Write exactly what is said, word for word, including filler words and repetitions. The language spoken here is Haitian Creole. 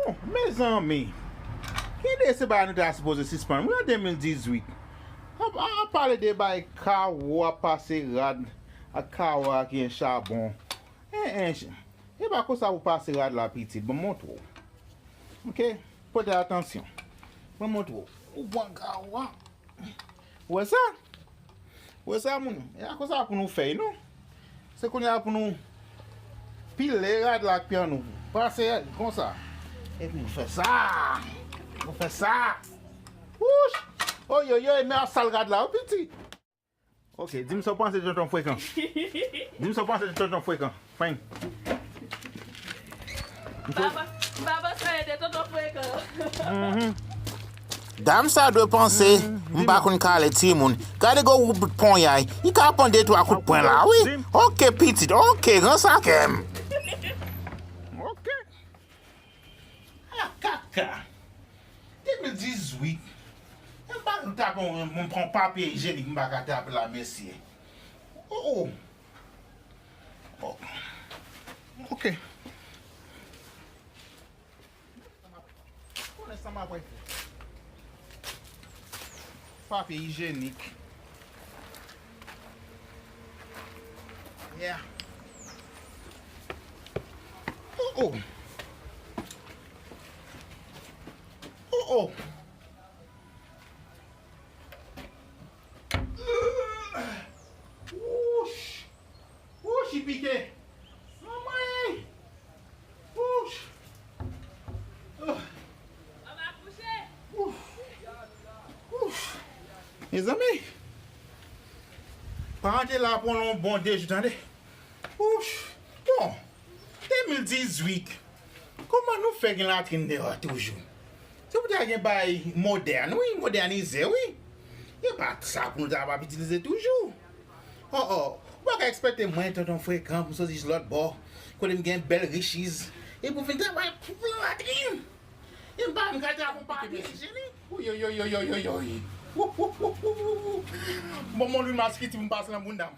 Bon, mezanmi, ki de se bagay nou ta sipoze sispann, wi, an de mil dizuit? Ap, ap pale de bay kawo, ap pase rad ak kawo a ki gen chabon. En, en, e pa konsa pou pase rad la, pitit. Ban m montre w. Oke? Pote atansyon. Ban m montre w. Ou pran kawo a. Ou wè sa? Ou wè sa, moun? E a konsa pou nou fè, non? Se kounye a pou nou pile rad la ak pye nou. Pase konsa. Epi nou fè sa. Nou fè sa. Wouch! Oyoyoy, men ap sal rad la, wi, pitit. Oke, di m sa w panse de Tonton Frekan. Di m sa w panse de Tonton Frekan. Fany. Baba, baba sa ede Tonton Frekan. Mhm. Dam sa dwe panse, m pa konn kale timoun. Gade gwo bout ponyay, li ka pran de twa kout pwen la, wi. Oke, pitit, oke, rann sa kè m. Oke. Ah, kaka. De mil dizuit. M pa ka tape yon, m pran papye ijenik, m pa ka tape la, mesye. Oh, oh. Oh. Oke. Konnen sa m ap fè. Papye ijenik. Yeah. Oh, oh. Oh, oh. Wouch. Wouch, li pike. Manman! Wouch. Ouf. Ouf. Ouf. Mezanmi, pa rantre la pou yon bon de jou, tande. Wouch. Bon, de mil dizuit. Kòman nou fè gen latrin deyò toujou? Se pou ta gen bay modèn, wi, modènize, wi. E pa sa pou nou ta ap itilize toujou. Oh, oh, ou pa ka ekspekte mwen, Tonton Frekan, pou m soti jis lòt bò, kote m gen bèl richiz, e pou vin travay pou latrin. E m pa menm ka travay pou papye ijenik. Oyoyoyoyoyoy. Bon, mon lwil maskiti pou m pase nan bounda m.